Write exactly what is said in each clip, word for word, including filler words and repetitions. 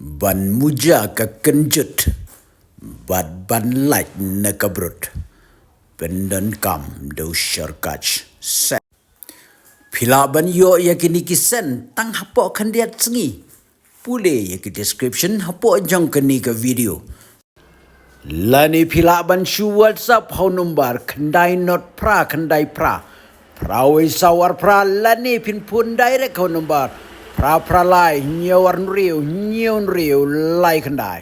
Ban muja ka kynjut bad ban lait na ka brut. Pyndonkam da u shortcut. Set. Phi lah ban ïoh ïa kine ki send tang hapoh khyndiat sngi. Pule ïa ki description hapoh jong kane ka video. Lane phi lah ban shu WhatsApp ha u nombar khyndai not phra khyndai phra phra wei saw ar phra, lane phin phone direct ha u nombar phra phra lai hynñiew ar hynriew hynñiew hynriew lai khyndai.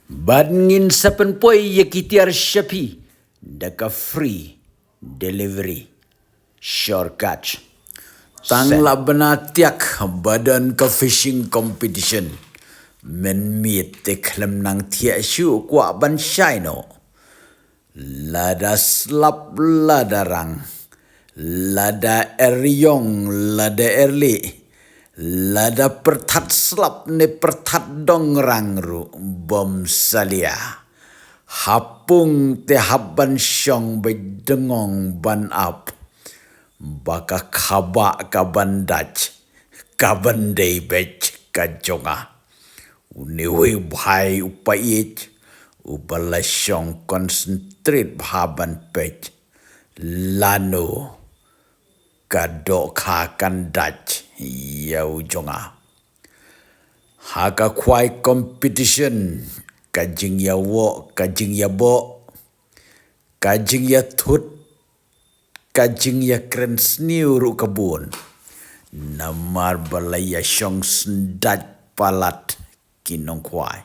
Bad ngin sa pynpoi ïa ki tiar sha phi da ka free delivery. Shortcut. Tang la bna tiak ba don ka fishing competition. Mynmiet te khlem nang thiah shuh, kwah ban shai noh. Lada slap lada rang, lada eriong lada erlieh, lada pyrthat slap ne pyrthat dong rang ruh, bym salia. Ha pung te hap ban shong beit dngong ban ap ba ka khabah ka ban dait ka ban dei beit ka jong nga. Une uwei u bhai u paieit uba la shong concentrate bha ban peit lano ka dohkha kan dait ïa u jong nga. Ha ka khwai competition ka jingïawoh, ka jingïaboh, ka jingïathut, ka jingïakren sniew ruh ka bun. Namar ba la ïashong syndait palat ki nongkhwai.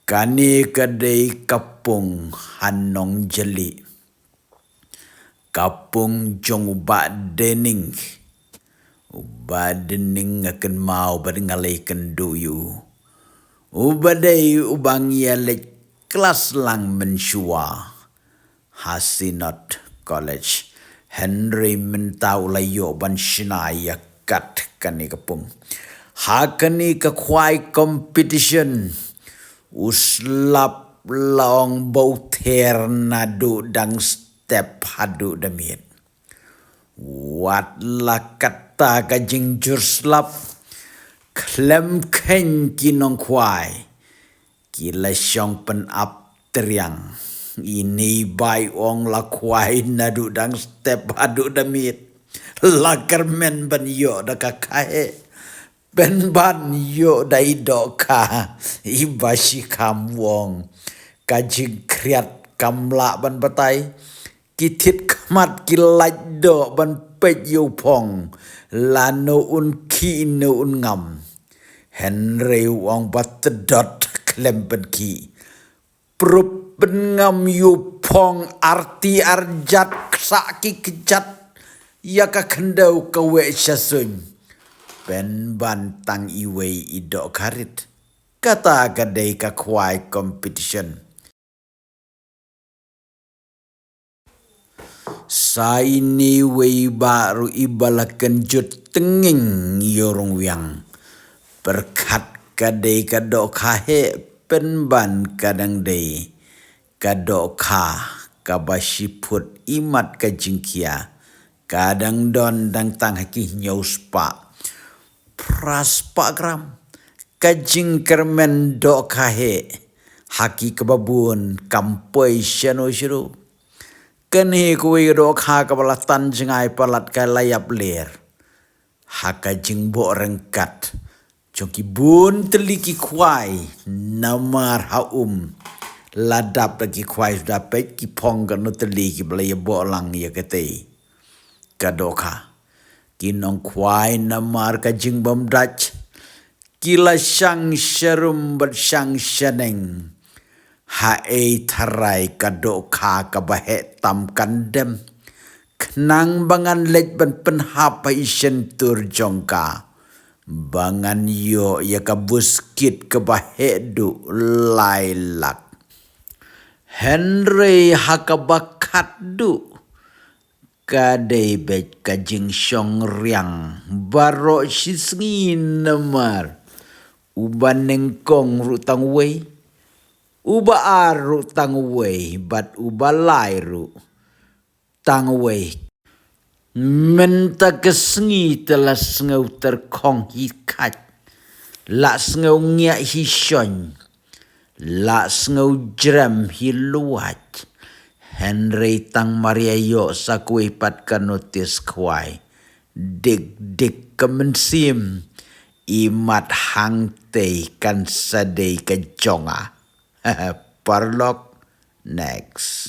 Kane ka dei ka pung ha Nongjali. Ka pung jong u Bah Dening. U Bah Dening nga kynmaw bad nga la ïakynduh ïa u. Uba dei uba ngi ïaleit klas lang mynshuwa ha Synod College. Hynrei mynta u la ïoh ban shna ïa kat kane ka pung. Ha kane ka khwai competition u slap la ong ba u ther naduh dang step haduh da miet. Wat la katta ka jingjur slap, khlem kheiñ ki nongkhwai ki la shong pynap triang. Ine i Bah u ong la khwai naduh dang step haduh da miet. La kyrmen ban ïoh da ka kha heh, pynban ïoh da i dohkha. I Bah Shikham u ong ka jingkhriat kam lah ban batai. Ki thied khmat ki lait doh ban peit ïa u phong lano un khih ne un ngam. Hynrei u ong ba tdot khlem pynkhih. Prup pynngam ïa u phong, arti arjat, ksah ki kjat ïa ka khyndew kawei sha suiñ. Pynban tang iwei i dohkha rit. Kata ka dei ka khwai competition. Sa ine iwei i bah ruh iba la kynjut tnging ïa u rong wiang. Pyrkhat ka dei ka dohkha heh, pynban ka dang dei ka dohkha kaba shiphut imat ka jingkhia. Ka dang don dang tang ha ki hynñiew spah phra spah gram. Ka jingkyrmen dohkha heh ha ki kaba bun kam poi shano shano. Kane kawei ka dohkha kaba la tan jngai palat, ka la ïap ler ha ka jingboh ryngkat jong ki bun tylli ki khwai. Namar ha um la dap da ki khwai suda peit ki phong kano tylli kiba la ïaboh lang ïa katei ka dohkha. Ki nongkhwai namar ka jingbymdait ki la shang sharum bad shang shaneng. Haei tharai ka dohkha kaba heh tam kan dem, khnang ba ngan leit ban pynhap ha i shyntur jong ka, ba ngan ïoh ïa ka buskit kaba heh duh lai lak. Hynrei ha kaba khatduh ka dei beit ka jingshong riang baroh shisngi namar uba nyngkong ruh tang uwei, uba ar ruh tang uwei, bad uba lai ruh tang uwei. Mynta ka sngi te la sngew tyrkhong hi khait. La sngew ngiah hi shon. La sngew jrem hi luwaj. Hynrei tang mar ïa ïoh sa kawei pat ka notis khwai. Dik dik ka mynsiem. I mat hangtei kan sa dei ka jong nga. Paralok, next.